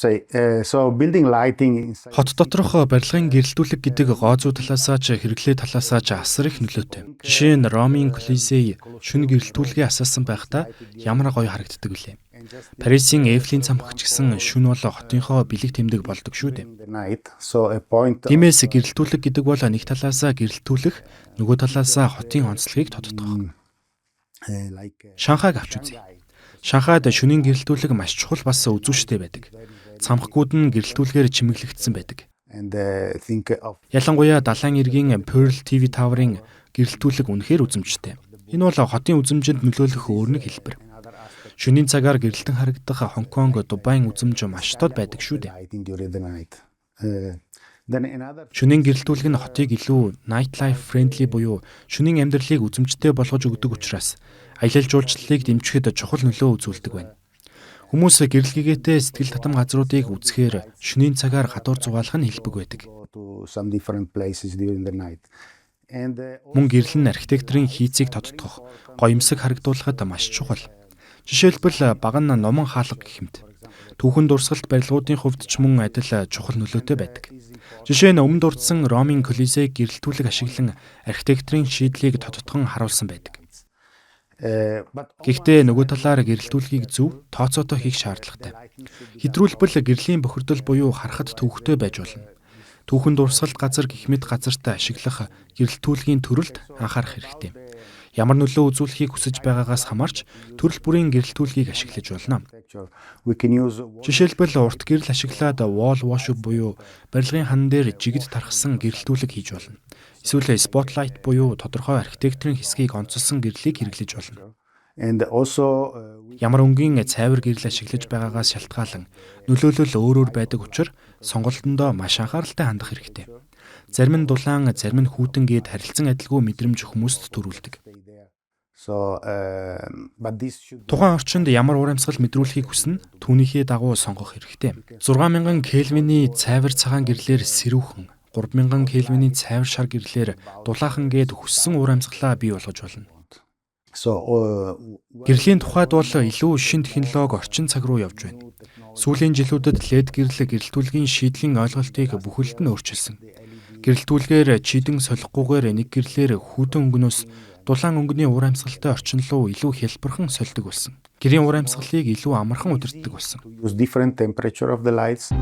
Say, so building lighting inside Хот доторх барилгын гэрэлтүүлэг гэдэг гоо зүй талаасаа ч, хэрэглээ талаасаа ч асар их нөлөөтэй. Жишээ нь, Ромын Колизей шөнө гэрэлтүүлгээ асаасан байхдаа ямар гоё харагддаг билээ. Парисын Эйфелийн цамхаг ч гэсэн шөнө бол хотынхоо бэлэг тэмдэг болдог шүү дээ. in the night. So a point Тиймээс гэрэлтүүлэг гэдэг бол нэг талаасаа гэрэлтүүлэх, нөгөө талаасаа хотын онцлогийг тодотгох. Like Шанхайг авч үзье. Шанхайд шөнийн гэрэлтүүлэг маш чухал, бас үзүүштэй байдаг. Цамхгууд нь гэрэлтүүлгээр чимэглэгдсэн байдаг. And think of Ялангуяа далайн эргийн Pearl TV Tower-ын гэрэлтүүлэг үнэхээр үзэмжтэй. Энэ бол хотын үзэмжинд нөлөөлөх өөр нэг хэлбэр. Шөнийн цагаар гэрэлтэн харагдах Хонконг, Дубайн үзэмж маш тод байдаг шүү дээ. Lighting during the night. Then another Шөнийн гэрэлтүүлэг нь хотыг илүү nightlife friendly буюу шөнийн амьдралыг үзэмжтэй болгож өгдөг учраас аялал жуулчлалыг дэмжихэд чухал нөлөө үзүүлдэг байна. Хүмүүс гэрэл гэгээтэй сэтгэл татам газруудыг үзэхээр шөнийн цагаар гадуур зугаалах нь элбэг байдаг. Go to some different places during the night. And Мөн гэрэл нь архитекторын хийцийг тодотгох, гоёмсог харагдуулахад маш чухал. Жишээлбэл, багана нуман хаалга гэх мэт. Түүхэн дурсгалт барилгуудын хувьд ч мөн адил чухал нөлөөтэй байдаг. Жишээ нь, өмнө дурдсан Ромын Колизей гэрэлтүүлэг ашиглан архитекторын шийдлийг тодотгон харуулсан байдаг. But Гэхдээ нөгөө талаар гэрэлтүүлгийг зөв, тооцоотой хийх шаардлагатай. Хэтрүүлбэл гэрлийн бохирдол буюу харахад төвөгтэй байж болно. Түүхэн дурсгалт газар гэх мэт газартаа ашиглах гэрэлтүүлгийн төрөлд анхаарах хэрэгтэй. Ямар нөлөө үзүүлэхийг хүсэж байгаагаас хамаарч төрөл бүрийн гэрэлтүүлгийг ашиглаж болно. We can use Жишээлбэл, урт гэрэл ашиглаад wall wash буюу барилгын хан дээр жигд тархсан гэрэлтүүлэг хийж болно. Эсвэл spotlight буюу тодорхой архитекторын хэсгийг онцолсон гэрлийг хэрэглэж болно. And also Ямар өнгийн цайвар гэрэл ашиглаж байгаагаас шалтгаалан нөлөөлөл өөр өөр байдаг учраас сонголтондоо маш анхааралтай хандах хэрэгтэй. Зарим нь дулаан, зарим нь хүйтэн гээд харилцан адилгүй мэдрэмж хүмүүст төрүүлдэг. So but this should Тухайн орчинд ямар уур амьсгал мэдрүүлэхийг хүснэ, түүнийхээ дагуу сонгох хэрэгтэй. 6000 Кельвиний цайвар цагаан гэрлээр сэрүүхэн, 3000 Кельвиний цайвар шар гэрлээр дулаахан гээд хүссэн уур амьсгалаа бий болгож болно. So Гэрлийн тухайд бол илүү шинэ технологи орчин цаг руу явж байна. Сүүлийн жилүүдэд LED гэрэл гэрэлтүүлгийн шийдлийн ойлголтыг бүхэлд нь өөрчилсөн. Гэрэлтүүлгээр чийдэн солихгүйгээр нэг гэрлээр хүйтэн өнгөнөөс дулаан өнгөний уур амьсгалтай орчин руу илүү хялбархан сольдог болсон. Гэрийн уур амьсгалыг илүү амархан удирддаг болсон. Use different temperature of the lights.